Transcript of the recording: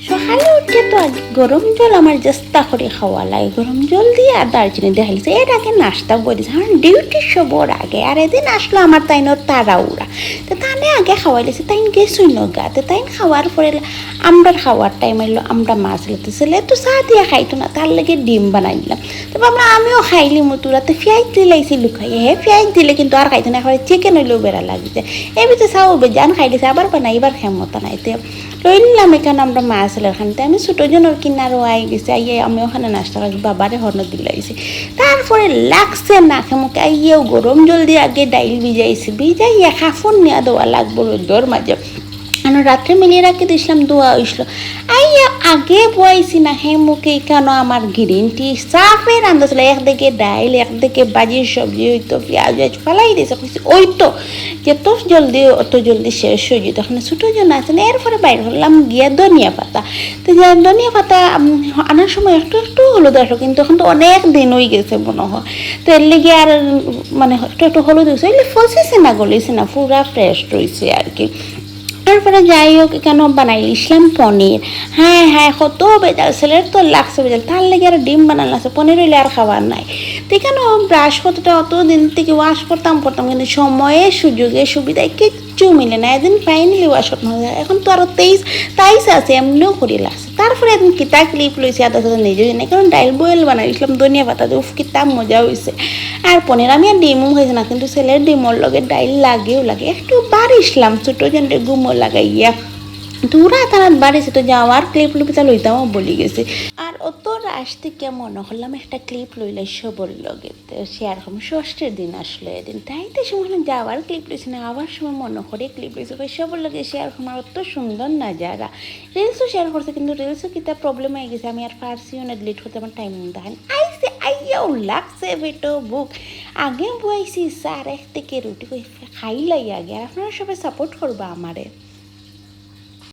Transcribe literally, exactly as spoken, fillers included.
সকালে উঠে তো আগে গরম জল আমার চেষ্টা করি খাওয়া লাগে, গরম জল দিয়া আর দারচিনি দিয়া খাইলিছি। এর আগে নাস্তা বই দিছে, কারণ ডিউটি সবর আগে। আর এদিন আসলো আমার তাইনর তাড়াহুড়া, তো তানে আগে খাওয়াইলিছি, তাইন গেছইন নগা। তো তাইন খাওয়ার পরে আমরার খাওয়ার টাইম আইলো, আমরা মাছ লইতেছিল, তো চা দিয়া খাইতো না, তার লাগি ডিম বানাই দিলাম। তো ভাবলাম আমিও খাইলিমু, তোরা তো পিয়াজ দিলাইছি লুকাইয়া, হে পিয়াজ দিলে কিন্তু আর খাইতো না, একবারে চিকেন অইলেও বেড়া লাগছে। এমনিতে চাও বেজান খাইলিছে, আবার বানাইবার ক্ষমতা নাই। তে লইলাম এখানে আমরা মাছ লইলাম, তে আমি ছোটো জনর কিনারো আই গেছি, আইয়া আমি ওখানে নাস্তা খাইছি, বাবারে হনো দিলাইছি। তারপরে লাগছে না খেমুকে, আইয়াও গরম জল দিয়া আগে ডাইল ভিজাইছি, ভিজাইয়া কাপড় নিয়া দেওয়া লাগবো রোদর মাঝে। কারণ রাত্রে মেলিয়ে রাখি দিছিলাম, ধোয়া হইছিল। আইয়া আগে বইছি না হে মুখে কেন আমার গ্রিন টি চাপে রান্ধা ছিল, একদিকে ডাইল, একদিকে ভাজির সবজি, ওই তো পিয়াজ উয়াজ ফালাই দিছে। কইছি, ওই তো যত জলদি, অত জলদি শেষ হয়ে যেত। ওখানে ছোটো জন আছে না, এরপরে বাইর করলাম গিয়া ধনিয়া পাতা। তো যা ধনিয়া পাতা উম, আনার সময় একটু একটু হলুদ আসলো, কিন্তু এখন তো অনেক দিন হয়ে গেছে মনে হয়, তো এর লেগে আর উম, মানে একটু একটু হলুদ হয়েছে, ওইলে ফসেছে না, গলিছে না, পুরা ফ্রেশ রয়েছে আর কি। তারপরে যাই হোক, এখানে বানাইলিছিলাম পনির। হ্যাঁ হ্যাঁ, কত বেজাল, ছেলের তো লাগছে বেজাল, তার লাগি আর ডিম বানানো আছে, পনির হইলে আর খাওয়ার নাই। তো এখানে ব্রাশ কতটা অত দিন থেকে ওয়াশ করতাম করতাম, কিন্তু সময়ে সুযোগে সুবিধায় কিচ্ছু মিলে না। এদিন ফাইনালি ওয়াশ করতে হয়, এখন তো আরও তেইশ তাইশ আছে, এমনিও করি লাগছে। তারপরে একদিন কিতা ক্লিপ লইছি আদা সাদা নিজেও জানি, কারণ ডাইল বয়েল বানাইছিলাম ধনিয়া পাতা দিয়ে, উফ কিতা মজা হয়েছে। আর পনির আমি আর ডিমও খাইছি না, কিন্তু ছেলের ডিমর লগে ডাইল লাগেও লাগে। একটু বাড়িছিলাম ছোটো জনরে ঘুমো লাগাইয়া, তোরা তারা বাড়িছে তো যাওয়ার ক্লিপ লুপিতা লইতামও বলি গেছি। আর অত রাশ থেকে মনে করলাম একটা ক্লিপ লইলাই সবর লগে, তো শেয়ার করবো। ষষ্ঠীর দিন আসলো এদিন, তাই তো সময় যাওয়ার ক্লিপ লইছি না, আবার সময় মনে করে ক্লিপ লইছি, সবর লগে শেয়ার করবো। আর অত সুন্দর নাজারা, রিলসও শেয়ার করছে, কিন্তু রিলসও কিতা প্রবলেম হয়ে গেছে, আমি আর পারছিও না ডিলিট করতে, আমার টাইম দেখান আইসে, আইয়াও লাগছে পেটো ভুক। আগে বইছি স্যার এক থেকে রুটি কই খাইলাই আগে, আর আপনারা সবাই সাপোর্ট করবা আমারে।